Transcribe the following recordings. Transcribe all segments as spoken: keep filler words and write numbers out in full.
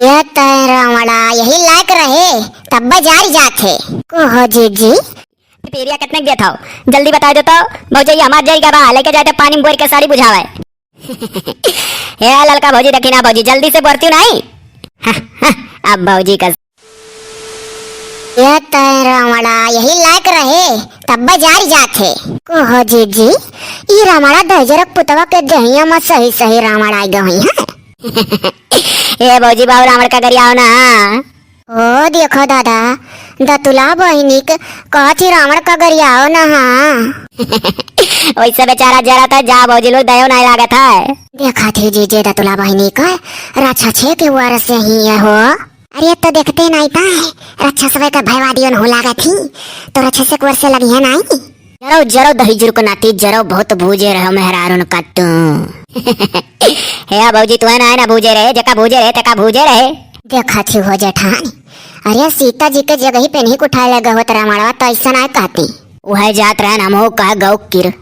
ये तय रावणा यही लायक रहे, तब जारी जात है। को हो जीजी? पिपीरिया कितने के देत हो? जल्दी बताइ दो तो। भौजी, हमार जरी का बा, लेके जाए तो पानी में बोर के साड़ी बुझावे। हे ललका भौजी, देखी ना भौजी, जल्दी से बोरती नहीं। अब भौजी का ये तय रावणा यही लायक रहे, तब जारी जात है। को हो जीजी, ई रावणा दहिजरक पुतवा के देहिया में सही सही रावण आइ गए हैं। ए भौजी, बाबू रावण का गरियाओ ना। ओ देखो दादा, दतुला बहिनी के कहत ही रावण का गरियाओ ना, हाँ। वैसे बेचारा जरा तो जा भौजी लोग दयो नहीं लागत है। देखा थी जीजे दतुला बहिनी का राक्षसे के वारस यही है हो। अरे तो देखते नहीं पाए, राक्षसवे का भयवा दियो न हो लागत ही, तो राक्षसे के वारस लगी है नहीं। जरो, जरो दही जुर्क नाती, जरो बहुत भूजे रहो मेहरारून का तू। हे भौजी, तू है ना, है ना भूजे रहे, जेका भूजे रहे, तेका भूजे रहे। देखा थी हो जेठानी, अरे सीता जी के जगह ही पे नहीं उठाए लगे होत रावणवा, तो ऐसा ना कहती। वह जात रहन, हम हो कह गौ किर।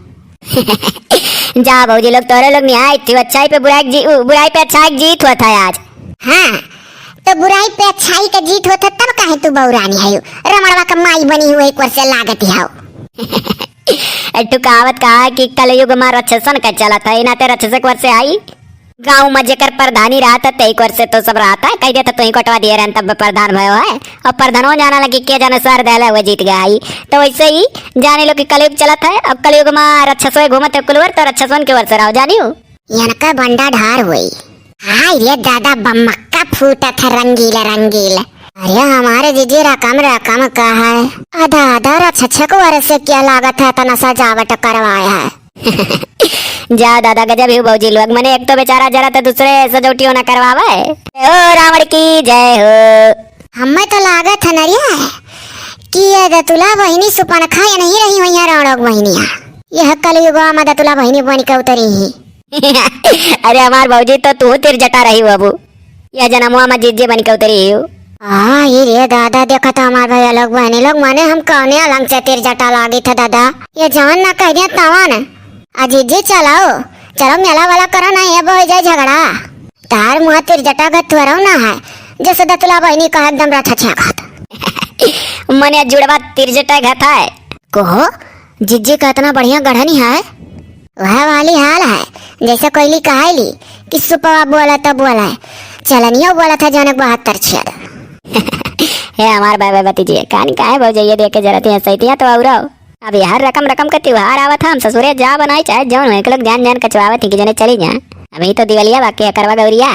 जा भौजी लोग, तोरे लोग निहाय थी, अच्छाई पे बुराई की जी-, उ, बुराई पे अच्छाई की जीत होत है आज। हाँ, तो बुराई पे अच्छाई का जीत होत है, तब काहे तू बौरानी है? रावणवा का माई बनी हुई एक वर्ष लागत ही हो। ए, तू कहावत कहा कि कलयुग में राक्षसन का चलत है, ना ते राक्षस एक वर्ष आई। गाँव में जेकर प्रधानी रहत है, तेई वर्ष तो सब रहत है, कह देता तू ही कटवा दिए रहन तब प्रधान भयो है। और प्रधानो जाना लगी के जाने सर देले हुए जीत गया है। तो वैसे ही जाने लो कि कलयुग चलत है, अब कलयुग में राक्षसों घूमत है कुलवर, तो राक्षसन के वर्ष रहो जानियो। इनका बंडा ढार हुई। हाय रे दादा, बम्मक्का फूटत है रंगीला रंगीला। अरे हमारे जीजी रकम रकम का है। आधा आधा राक्षस को वर्ष क्या लागत है, इतना सजावट करवाया है। जा दादा, गजब ही भौजी लोग, मने एक तो बेचारा जरा तो दूसरे सजौटियों ना करवावे। ओ रावण की जय हो। हमें तो लागत है नरिया कि ये दतुला बहिनी सुपनखा ये नहीं रही हुई है रावणोक बहिनिया। यह कलयुगवा में दतुला बहिनी बन के उतरी ही। अरे हमार भौजी तो तू तिर जटा रही बाबू। यह जनमवा में जीजी बन के उतरी ही। आ, ये रे दादा, देखा तो हमार भैया लोग बहनी लोग, माने हम कौने अलंग से तिर जटा लागी थे दादा। ये जवन ना कह दिया तवन। आ जीजी चलो, चलो मेला वाला करो ना, ये हो जाए झगड़ा। तार मुँह तिर जटा गथुअरौ ना है, जैसे दतुला बहिनी का एकदम रथ छेकत। मने जुड़वा तिर जटा घत है। कहो, जीजी का इतना बढ़िया गढ़नी है। वह वाली हाल है, जैसे कोयली कहाइली कि सुपवा बोला तो बोला है, चलनियो बोला था जनक बहत्तर छेद। हे हमार बाबा भतीजी, कान काहे भौजैया देख के जरत हैं, सैतिया तो औरो। अब यार रकम रकम के त्योहार आवत ह, हम ससुरे जा बनाई चाहे जौन हो, एक लोग जान जान कचवावत ही कि जने चली जा। अभी तो दिवालिया बाकी है, करवा गौरिया।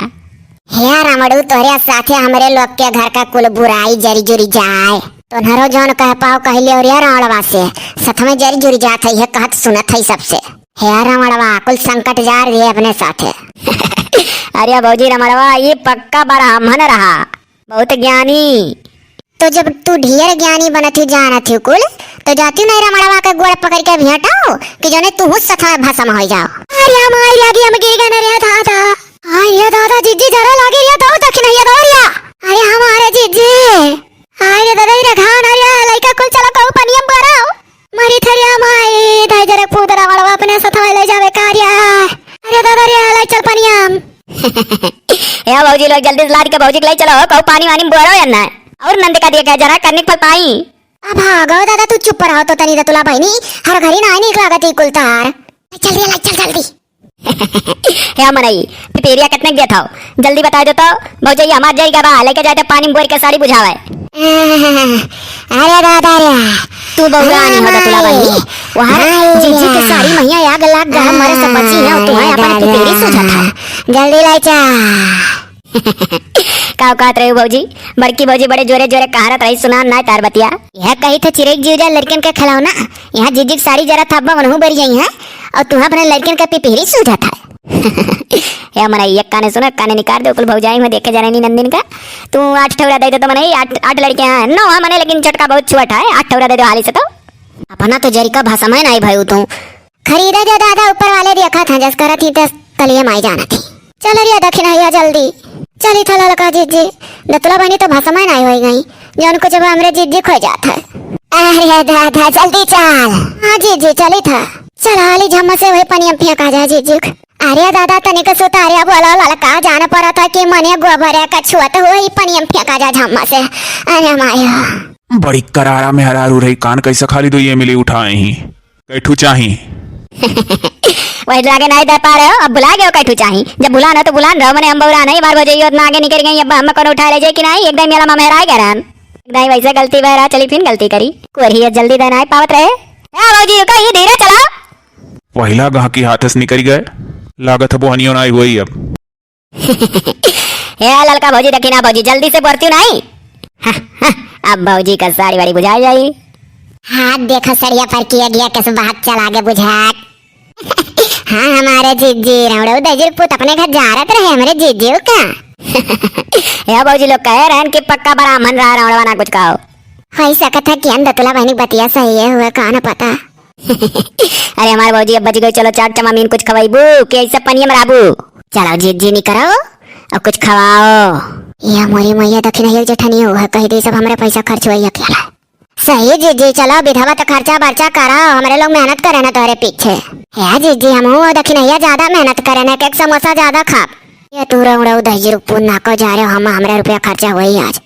हे रामड़ू, तोहरे साथे हमरे लोग के घर का कुल बुराई जरी जुरी जाए। तोन्हरो जौन कह पाओ कह लियो रे रावणवा से, सथ में जरी जुरी जात है, ये कहत सुनत है सबसे। हे रावणवा, कुल संकट जार दिए अपने साथे। अरे भौजी रावणवा, ये पक्का ब्राह्मण रहा। बहुत ज्ञानी। तो जब तू ढेर ज्ञानी बनत ही, जानत ही कुल, तो जाती नहीं रमणवा के गोड़ पकड़ के भेंटाओ कि जौने तू हुस सथा भसम हो जाओ। अरे माई लागी, हम गिर गए रे दादा। हाय रे दादा, जीजी जरा लागे रे, दौड़ दखिन ये दौड़िया। अरे हमारे जीजी। हाय रे दादा, रे घाव ना रे, लइका कुल चलो कहू पनियम बराओ। मरी थरिया माई, धाई जरे पूत रमणवा अपने सथा ले जावे कारिया। अरे दादा रे, ले चल पनियम। ए भौजी लोग, जल्दी से लाद के भौजी के ले चलो, कहू पानी वानी में बोरो या ना। और नंद का दिया क्या जरा करने फल पाई। अब भागो दादा, तू चुप रहो तो तनी दतुला बहिनी, हर घरी ना निक लागत ही कुल तार। चल रे, ले चल जल्दी। हे मनई, पिपेरिया कितने के देत हो? जल्दी बताइ दो तो। भौजी, हमार जरी का बा, लेके जाए तो पानी में बोर के साड़ी बुझावे। अरे दादा रे। तू बौरा नहीं हो दतुला बहिनी। वहाँ जीजी के साड़ी मैया आग लाग गया, मरे से बची है, और तुम्हें अपन पिपेरी सूझत है। जल्दी लाई चा। का कहत रही भौजी? बड़की भौजी बड़े जोरे जोरे कहारत रही, सुनान ना तार बतिया। यह कही थे चिरई जीव जा लड़कन के खिलौना, यहाँ जीजी के साड़ी जरा थब्बा वनहु बरी जाई है, और तुम्हें अपने लड़कन के पिपहरी सूझत है। हे मनई, एक काने सुनो, एक काने निकाल दे, कुल भौजाई में देखे जाने नी नंदिन का। तू आठ ठौरा दे दे तो मनई, आठ, आठ लड़के हैं, नौ है मने, लेकिन छोटका बहुत छोट है, आठ ठौरा दे दो हाली से तो। अपना तो जरिका भाषा में नहीं भाई तू। खरीदे दे दादा, ऊपर वाले देखा था, जस करत ही तस कलिए माई जानत ही। चल रिया दखिन हैया जल्दी। चली था ललका जीजी, दतुला बहिनी तो भसमा नहीं होई गई, जौन कुछ अब हमरे जीजी खो जात है। अरे दादा, जल्दी चल। हाँ जीजी, चली था। चल हाली झम्मा से वही पनिया में फेंका जाए जीजी। अरे दादा, तनिक सुतारे बोलो, ललका जान परत है कि मने गोबरे का छुअत होई, पनियम फेंका जा झम्मा से। अरे मायो। बड़ी करारा मेहरारू रही, कान कैसे खाली दुइये मिली उठाए ही। कैठू चाही। वही लागे नाई दे पा रहे हो, अब भुला गए हो कैठू चाही। जब भुला ना तो भुला न रहो, मने हम बौरा नहीं, बार बजे उतना आगे निकल गई, अब हम कौन उठा ले जाए कि नहीं, एकदम मेला मा मेहरा गया रहन। नहीं, वैसे गलती बहरा चली, फिर गलती करी। कोरिया जल्दी देना है, पावत रहे। ए भौजी, रुको, ये धीरे चलाओ। पहिला गाहकी हाथ से निकल गए, लागत है बोहनियो नाई हुई अब। ए ललका भौजी, देखी ना भौजी, जल्दी से बोरती नहीं। अब भौजी का साड़ी वाड़ी बुझा जाई। हाथ देखो सड़िया पर किया गया, किस बात चला के बुझात। हाँ, हमारे जीजी, रौड़ऊ दहिजरू पूत अपने घर जा रहे रहे, हमारे जीजी का। ए भौजी लोग कहे रहन कि पक्का ब्राह्मण रहा रौड़वा ना कुछ कहो। होई सकत है कि हम दतुला बहनी बतिया सही है, हुए का न पता। अरे हमारे भौजी अब बच गई, चलो चाट चमामीन कुछ खवाइबू कि ऐसे पनिया में रहबू? चलो जीजी नहीं करो और कुछ खवाओ। या मोरी मैया दखिनहिया जेठनिया हुआ कह दी सब हमारे पैसा खर्च हुआ अकेला। सही जीजी, चलो विधवा तो खर्चा बर्चा करो, हमरे लोग मेहनत करे ना तोहरे पीछे। हे जीजी, हम हूँ दखिनहिया ज्यादा मेहनत करे ना, एक समोसा ज्यादा खाब। ये तू रौड़ऊ दहिजरू पूत ना को जा रहे हो, हम हमरे रुपया खर्चा हुई आज।